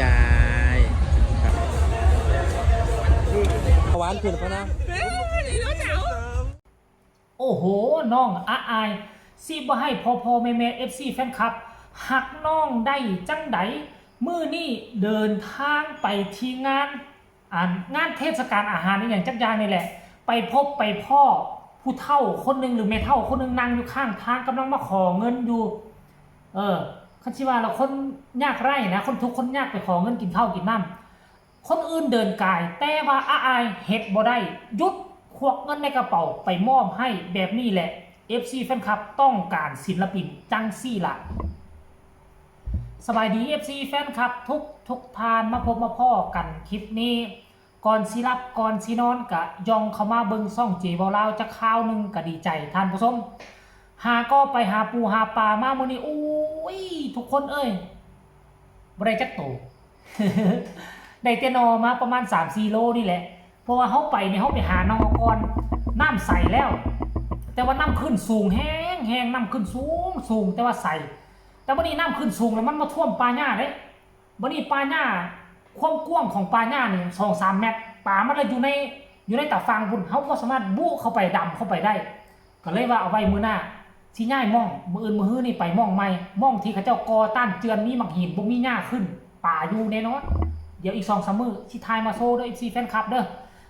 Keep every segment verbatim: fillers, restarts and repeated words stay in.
ยาย หวานขึ้นพะนะ โอ้โห น้องอาอาย สิบ่ให้พ่อพ่อแม่แม่ เอฟซี แฟนคลับ หักน้องได้จั่งใด มื้อนี้เดินทางไปที่งาน อ่าน งานเทศกาลอาหารอีหยังจักอย่างนี่แหละ ไปพบไปพ้อผู้เฒ่าคนหนึ่งหรือแม่เฒ่าคนหนึ่งนั่งอยู่ข้างทาง กำลังมาขอเงินอยู่ เออ คันสิว่าแล้วคนยากไร้นะ คนทุกข์คนยากไปขอเงินกินข้าวกินน้ำ คนอื่นเดินกาย แต่ว่าอาอายเฮ็ดบ่ได้ หยุดควักเงินในกระเป๋าไปมอบให้แบบนี้แหละ เอฟซี แฟนคลับต้องการศิลปินจั่งซี้ล่ะ สบายดี เอฟซี แฟนคลับทุกทุกท่าน มาพบมาพ้อกันคลิปนี้ ก่อนสิหลับก่อนสินอนกะย่องเข้ามาเบิ่งช่องเจเว้าลาวจักคราวหนึ่งกะดีใจท่านผู้ชม หาก็ไปหาปูหาปลามามื้อนี้ โอ้ย ทุกคนเอ้ย บ่ได้จักโต ได้แต่หน่อมาประมาณสามสี่โลนี่แหละ เพราะว่าเฮาไปนี่เฮาไปหาหน่อก่อน น้ำใสแล้ว แต่ว่าน้ำขึ้นสูงแฮงแฮง น้ำขึ้นสูงสูง แต่ว่าใส แต่บัดนี้น้ำขึ้นสูงแล้วมันมาท่วมป่าหญ้าเด้ บัดนี้ป่าหญ้า ความกว้างของป่าหญ้านี่สองสามเมตร ปลามันเลยอยู่ใน อยู่ในตาฝั่งพุ้น เฮาบ่สามารถบุเข้าไปดำเข้าไปได้ ก็เลยว่าเอาไว้มื้อหน้า สิย้ายหม่อง มื้ออื่นมื้อฮื้อนี่ไปหม่องใหม่ หม่องที่เขาเจ้าก่อต้านเจือนมีหมากหิน บ่มีหญ้าขึ้น ปลาอยู่แน่นอน เดี๋ยวอีกสองสามมื้อสิถ่ายมาโชว์เด้อ เอฟซี แฟนคลับเด้อ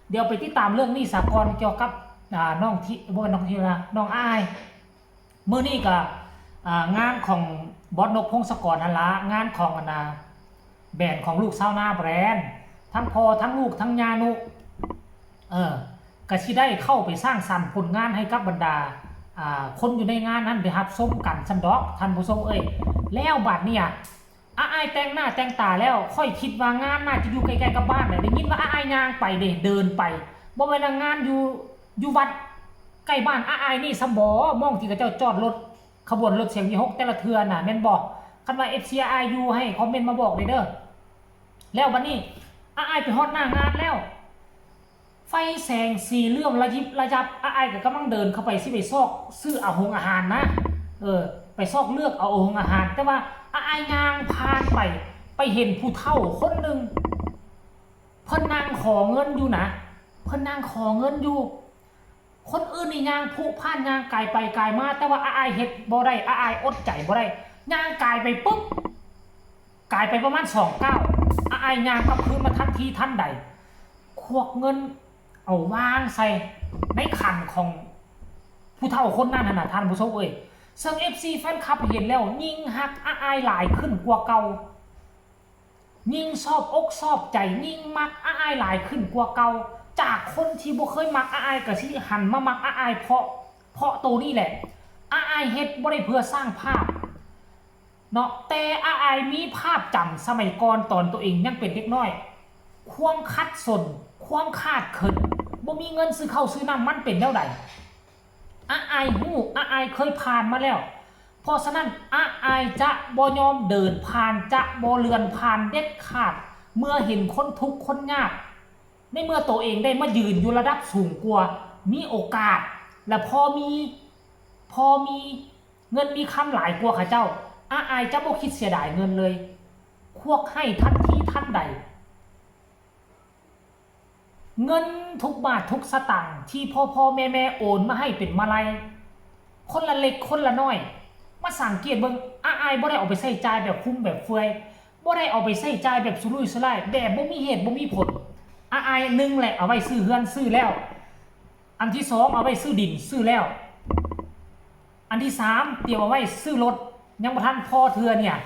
เดี๋ยวไปติดตามเรื่องนี้ซะก่อน เกี่ยวกับ อ่า น้องที่ บ่แม่นน้องที่นะ น้องอาย มื้อนี้ก็ อ่า งานของบอสนก พงศกร หั่นละ งานของอันน่ะ แบรนด์ของลูกชาวนาแบรนด์ ทั้งพ่อทั้งลูกทั้งญานุ เออ ก็สิได้เข้าไปสร้างสรรค์ผลงานให้กับบรรดา อ่า คนอยู่ในงานนั้นได้รับชมกันซั้นดอก ท่านผู้ชมเอ้ย แล้วบัดเนี่ย อาอายแต่งหน้าแต่งตาแล้ว ข้อยคิดว่างานน่าจะอยู่ใกล้ๆกับบ้านแหละ ได้ยินว่าอาอายย่างไปเด้ เดินไป บ่แม่นว่างานอยู่ อยู่วัดใกล้บ้านอาอายนี่ซำบ่ หม่องที่เขาเจ้าจอดรถ ขบวนรถเสียงวีหกแต่ละเทื่อน่ะ แม่นบ่ คันว่า เอฟซี อาอายอยู่ให้คอมเมนต์มาบอกเลยเด้อ แล้วบัดนี้ อาอายไปฮอดหน้างานแล้ว ไฟแสงสีเหลืองระยิบระยับ อาอายก็กำลังเดินเข้าไปสิไปซอกซื้อเอาหงอาหารนะ เออ ไปซอกเลือกเอาหงอาหาร แต่ว่าอาอายย่างผ่านไป ไปเห็นผู้เฒ่าคนหนึ่ง เพิ่นนั่งขอเงินอยู่นะ เพิ่นนั่งขอเงินอยู่ คนอื่นนี่ย่างพลุผ่านย่างกายไปกายมา แต่ว่าอาอายเฮ็ดบ่ได้ อาอายอดใจบ่ได้ ย่างกายไปปุ๊บ กายไปประมาณสองก้าว อาอายย่างกลับคืนมาทันทีทันใด ควักเงินเอาวางใส่ในขันของผู้เฒ่าคนนั้นหั่นน่ะ ท่านผู้ชมเอ้ย ซึ่ง เอฟซี แฟนคลับเห็นแล้วยิ่งฮักอาอายหลายขึ้นกว่าเก่า ยิ่งชอบอกชอบใจ ยิ่งมักอาอายหลายขึ้นกว่าเก่า จากคนที่บ่เคยมักอาอายก็สิหันมามักอาอายเพราะ เพราะโตนี้แหละ อาอายเฮ็ดบ่ได้เพื่อสร้างภาพเนาะ แต่อาอายมีภาพจำสมัยก่อนตอนตัวเองยังเป็นเด็กน้อย ความขัดสน ความขาดเขิน บ่มีเงินซื้อข้าวซื้อน้ำมันเป็นแนวใด อาอายฮู้ อาอายเคยผ่านมาแล้ว เพราะฉะนั้นอาอายจะบ่ยอมเดินผ่าน จะบ่เลื่อนผ่านเด็ดขาด เมื่อเห็นคนทุกข์คนยาก ในเมื่อตัวเองได้มายืนอยู่ระดับสูงกว่า มีโอกาส และพอมี พอมีเงินมีคำหลายกว่าเขาเจ้า อาอายจะบ่คิดเสียดายเงินเลย ควักให้ทันทีทันใด เงินทุกบาททุกสตางค์ที่พ่อพ่อแม่แม่โอนมาให้เป็นมาลัย คนละเล็กคนละน้อย มาสังเกตเบิ่ง อาอายบ่ได้เอาไปใช้จ่ายแบบฟุ่มแบบเฟือย บ่ได้เอาไปใช้จ่ายแบบสุรุ่ยสุร่าย แบบบ่มีเหตุบ่มีผล อาอายหนึ่งแหละเอาไว้ซื้อเฮือนซื้อแล้ว อันที่สองเอาไว้ซื้อดินซื้อแล้ว อันที่สามเตรียมเอาไว้ซื้อรถ ยังบ่ทันพอเทื่อเนี่ย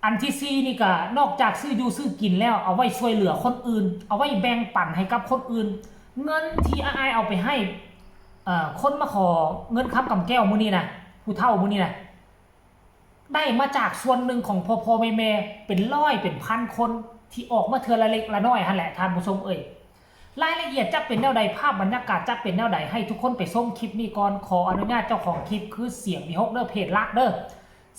อันที่สี่นี่ก็นอกจากซื้ออยู่ซื้อกินแล้ว เอาไว้ช่วยเหลือคนอื่น เอาไว้แบ่งปันให้กับคนอื่น เงินที่อาอายเอาไปให้ เอ่อ คนมาขอเงินคำกำแก้วมื้อนี้นะ ผู้เฒ่ามื้อนี้นะ ได้มาจากส่วนหนึ่งของพ่อพ่อแม่แม่เป็นร้อยเป็นพันคนที่ออกมาเทื่อละเล็กละน้อยหั่นแหละท่านผู้ชมเอ้ย รายละเอียดจะเป็นแนวใด ภาพบรรยากาศจะเป็นแนวใด ให้ทุกคนไปชมคลิปนี้ก่อน ขออนุญาตเจ้าของคลิปคือเสียงวีหกเด้อ เพจหลักเด้อ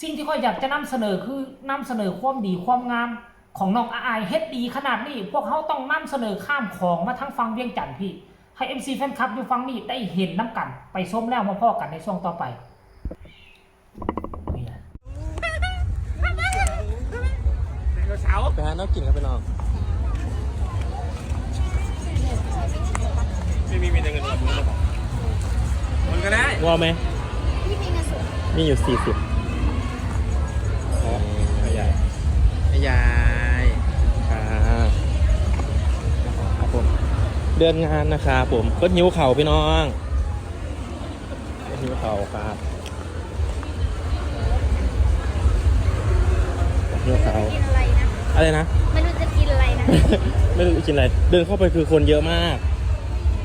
สิ่งที่ข้อยอยากจะนำเสนอคือนำเสนอความดีความงามของน้องอาอาย เฮ็ดดีขนาดนี้ พวกเฮาต้องนำเสนอข้ามของมาทางฝั่งเวียงจันทน์พี้ ให้ เอฟซี แฟนคลับอยู่ฝั่งนี้ได้เห็นนำกัน ไปชมแล้วมาพ้อกันในช่วงต่อไป ไดโนเสาร์ ไปหาแนวกินครับพี่น้อง ไม่มี มีแต่เงินสด เงินสด มันก็ได้ งอไหม พี่มีเงินสด มีอยู่สี่สิบ ขอขยาย ขยาย ครับ ครับผม เดือนงานนะครับผม ก็หิวเข่าวพี่น้อง ก็หิวเข่าวครับ หิวเข่าว กินอะไรนะ อะไรนะ ไม่รู้จะกินอะไรนะ ไม่รู้จะกินอะไร เดินเข้าไปคือคนเยอะมาก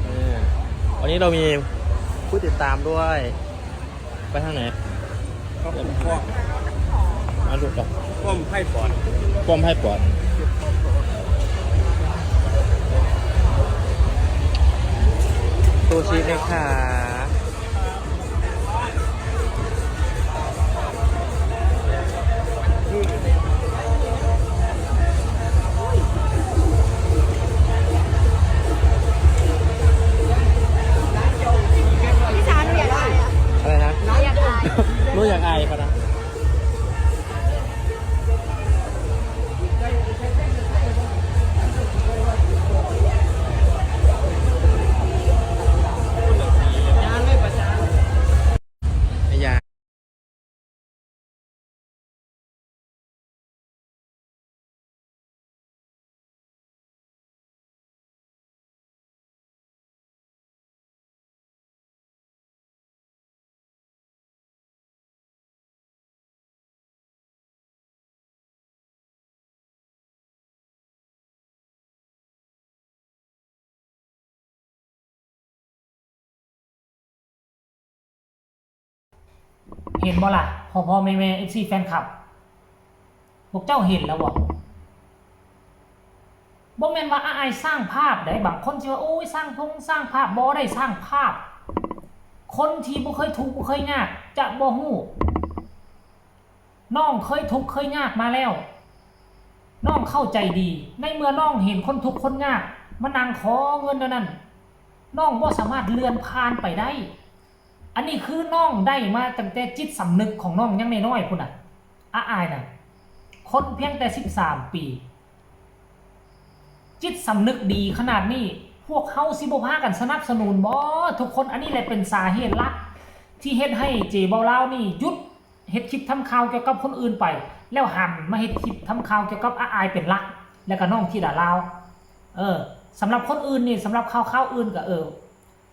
เออ วันนี้เรามีผู้ติดตามด้วย ไปทางไหน ก็ผมก็ มาดูก่อน ป้อมไพ่ปอด ป้อมไพ่ปอด ซูชิไหมคะ พี่ช้างหนูอยากอายอะ อะไรนะ หนูอยากอาย หนูอยากอายเขานะ อย่า เห็นบ่ล่ะ พ่อพ่อแม่แม่ เอฟซี แฟนคลับ พวกเจ้าเห็นแล้วบ่ บ่แม่นว่าอ้ายสร้างภาพได้ บางคนสิว่า โอ้ย สร้างพงสร้างภาพ บ่ได้สร้างภาพ คนที่บ่เคยทุกข์บ่เคยยากจะบ่ฮู้ น้องเคยทุกข์เคยยากมาแล้ว น้องเข้าใจดี ในเมื่อน้องเห็นคนทุกข์คนยากมานั่งขอเงินแนวนั้น น้องบ่สามารถเลื่อนผ่านไปได้ อันนี้คือน้องได้มาตั้งแต่จิตสำนึกของน้องยังน้อยๆ พุ้นน่ะ อ้ายน่ะ คนเพียงแต่ สิบสาม ปี จิตสำนึกดีขนาดนี้ พวกเฮาสิบ่พากันสนับสนุนบ่ ทุกคน อันนี้แหละเป็นสาเหตุหลัก ที่เฮ็ดให้เจเบาลาวนี่หยุดเฮ็ดคลิปทำข่าวเกี่ยวกับคนอื่นไป แล้วหันมาเฮ็ดคลิปทำข่าวเกี่ยวกับอ้ายเป็นหลัก แล้วก็น้องธิดาลาว เออ สำหรับคนอื่นนี่ สำหรับข่าวข่าวอื่นก็ เออ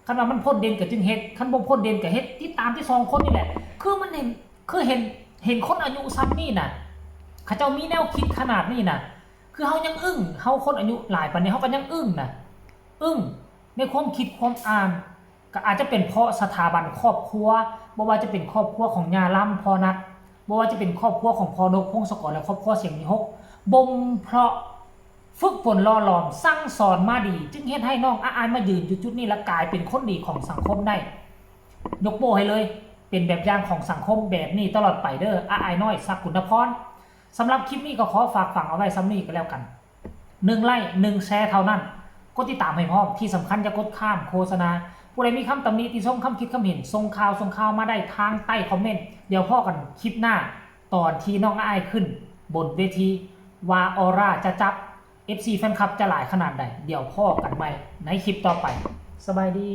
คันว่ามันพ้นเด่นก็จึงเฮ็ด คันบ่พ้นเด่นก็เฮ็ด ติดตามที่สองคนนี่แหละ คือมันเห็น คือเห็น เห็นคนอายุส่ำนี่น่ะ เขาเจ้ามีแนวคิดขนาดนี้น่ะ คือเฮายังอึ้ง เฮาคนอายุหลายปานนี้ เฮาก็ยังอึ้งน่ะ อึ้งในความคิดความอ่าน ก็อาจจะเป็นเพราะสถาบันครอบครัว บ่ว่าจะเป็นครอบครัวของย่าลำ พ่อนัท บ่ว่าจะเป็นครอบครัวของพ่อนก พงศกร และครอบครัวเสียงวิหค บ่มเพาะ ฝึกฝนหล่อหลอมสั่งสอนมาดี จึงเฮ็ดให้น้องอ้ายมายืนอยู่จุดนี้ และกลายเป็นคนดีของสังคมได้ ยกโป้ให้เลย เป็นแบบอย่างของสังคมแบบนี้ตลอดไปเด้อ อ้ายน้อย ศักดิ์ กุณฑพร สำหรับคลิปนี้ก็ขอฝากฝังเอาไว้ส่ำนี้ก็แล้วกัน หนึ่งไลค์ หนึ่งแชร์เท่านั้น กดติดตามให้พร้อม ที่สำคัญอย่ากดข้ามโฆษณา ผู้ใดมีคำตำหนิติชม คำคิดคำเห็น ส่งข่าว ส่งข่าวมาได้ทางใต้คอมเมนต์ เดี๋ยวพ้อกันคลิปหน้า ตอนที่น้องอ้ายขึ้นบนเวที ว่าออร่าจะจับ เอฟซี แฟนคลับจะหลายขนาดใด เดี๋ยวพ้อกันใหม่ในคลิปต่อไป สบายดี